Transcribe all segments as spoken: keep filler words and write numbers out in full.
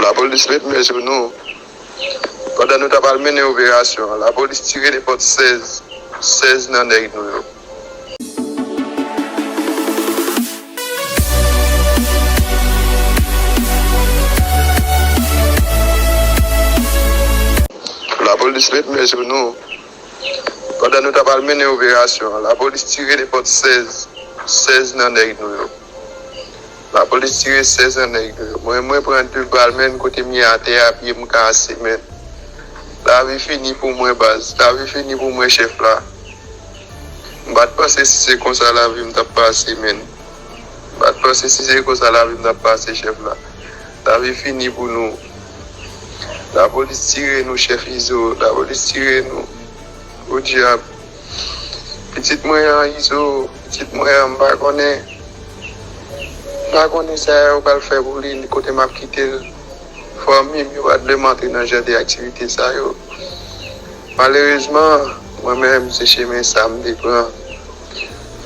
Lapolis met men sou nou. Pandan nou t ap al mennen operasyon an, lapolis tire nenpòt sèz, sèz nan nèg nou yo. Lapolis met men sou nou. Pandan nou t ap al mennen operasyon an, lapolis tire nenpòt sèz, sèz nan nèg nou yo. Lapolis tire sèz nan nèg nou yo. Mwen, mwen pran de bal, menn, kote m ye atè a, pye m kase, menn. Lavi fini pou mwen, baz. Lavi fini pou mwen, chèf la. M pa t panse si se konsa lavi m t ap pase, menn. M pa t panse si se konsa lavi m t ap pase, chèf la. Lavi fini pou nou. Lapolis tire nou, chèf Izo. Lapolis tire nou. Podyab. Pitit mwen an, Izo, pitit mwen an, m pa konnen. M pa konnen sa yo pral fè pou li, kote m ap kite l. Fanmi m yo pa t vle m antre nan jan de aktivite sa yo. Malerezman, mwen menm, se chemen sa m te pran.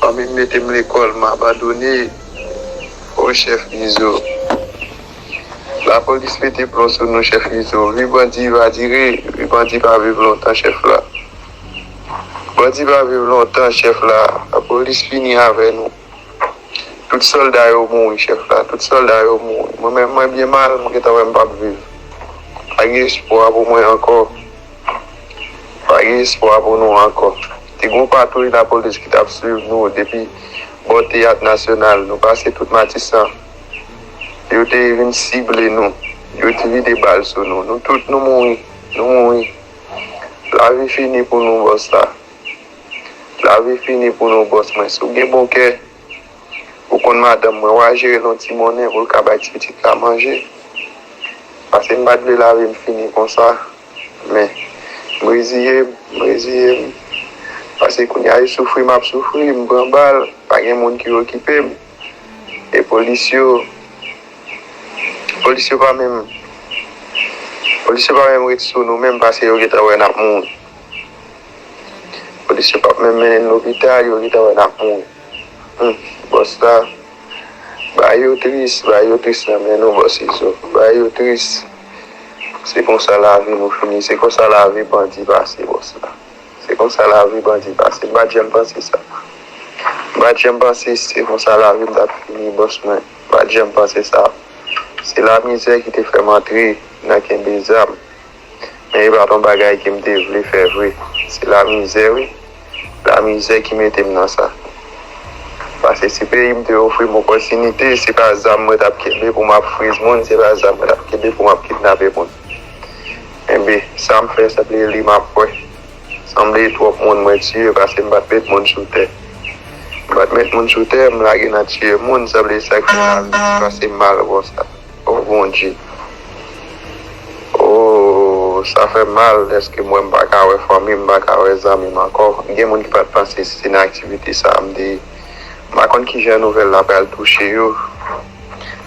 Fanmi m mete m lekòl, m abandone. O chèf Izo. Lapolis pete plon sou nou, chèf Izo. Vi bandi va dire, vi bandi pa viv lontan, chèf la. Bandi pa viv lontan, chèf la. Lapolis fini avè nou. Tout sòlda yo mouri, chèf la. Tout sòlda yo mouri. Mwen menm, mwen byen mal, mwen gentan wè m p ap viv. Pa gen espwa pou mwen ankò. Pa gen espwa pou nou ankò. Te gen yon patwouy lapolis ki t ap swiv nou depi bò Teyat Nasyonal. Nou pase tout Matisan. Yo te vin sible nou. Yo te vide bal sou nou. Nou tout, nou mouri. Nou mouri. Lavi fini pou nou, bòs la. Lavi fini pou nou, bòs mwen. Si w gen bon kè, ou konn madanm mwen, w a jere l yon ti monnen pou l ka bay ti pitit la manje. Pase m pa t vle lavi m fini konsa. Men, m reziye m, m reziye m. Pase kounye a, e soufri m ap soufri, m pran bal, pa gen moun ki okipe m. E polis yo, polis yo pa menm, polis yo pa menm ret sou nou menm, pase yo gentan wè n ap mouri. Polis yo p ap menm mennen n lopital, yo gentan wè n ap mouri. Hmm, bòs la, bagay yo tris, bagay yo tris nan men nou, bòs Izo. Bagay yo tris. Se konsa lavi nou fini, se konsa lavi bandi pase, bòs la. Se konsa lavi bandi pase. M pa t janm panse sa. M pa t janm panse se konsa lavi m t ap fini, bòs mwen. M pa t janm panse sa. Se lamizè ki te fè m antre nan kenbe zam. Men e pa t yon bagay ke m te vle fè vre. Se lamizè, wi. Lamizè ki mete m nan sa. Paske si peyi m te ofri m opòtinite, se pa zam mwen t ap kenbe pou m ap friz moun, se pa zam mwen t ap kenbe pou m ap kidnape moun. Enben, sa m fè, sanble li m ap kwè. Sanble twòp moun mwen tiye, paske m pa t met moun sou tè. M pa t met moun sou tè, m lage nan tiye moun, sanble sa k fè lavi pase m mal konsa. O Bondye. O, sa fè mal, dèske mwen m pa ka wè fanmi m, m pa ka wè zanmi m ankò. Gen moun ki pa t panse se nan aktivite sa a m te ye. M pa konn kijan nouvèl la pral touche yo.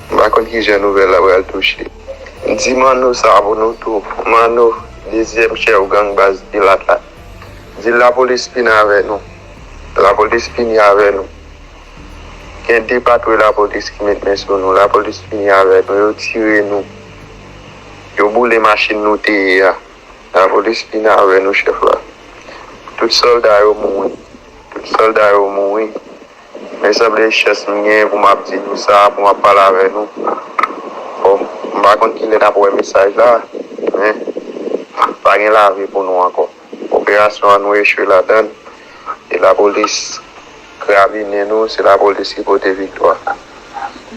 M pa konn kijan nouvèl la pral touche. M di Manno sa pou nou tou. Manno, dezyèm chèf gang baz Pilat la. Di l lapolis fini avè nou. Lapolis fini avè nou. Gen de patwouy lapolis ki met men sou nou. Lapolis fini avè nou. Yo tire nou. Yo boule machin nou te ye a. Lapolis fini avè nou, chèf la. Tout sòlda yo mouri. Tout sòlda yo mouri. Men sanble chans m genyen pou m ap di nou sa, pou m ap pale avè nou. Bon, m pa konn kilè n ap wè mesaj la, men pa gen lavi pou nou ankò. Operasyon an nou echwe ladan l. E lapolis krabinen nou, se lapolis ki pote viktwa.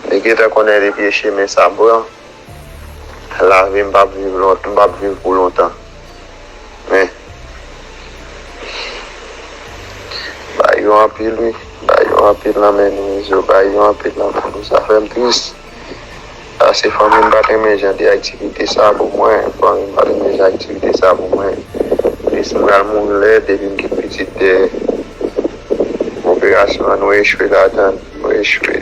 Li gentan konnen depi e chemen sa m pran, lavi m p ap viv lon-, m p ap viv pou lontan. Men, bay yo anpil, wi. Bay yo anpil nan men nou, Izo. Bay yo anpil nan men nou. Sa fè m tris. Paske fanmi m pa t renmen jan de aktivite sa pou mwen. Fanmi m pa t renmen jan aktivite sa pou mwen. Plis m pral mouri lè depi m kit pitit dèyè. Operasyon an, nou echwe ladan l. Nou echwe.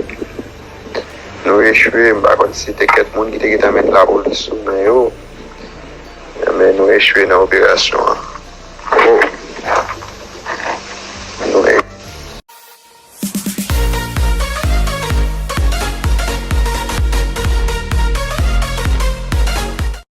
Nou echwe. M pa konn si te kèk moun ki te gentan met lapolis sou men yo. Men nou echwe nan operasyon an.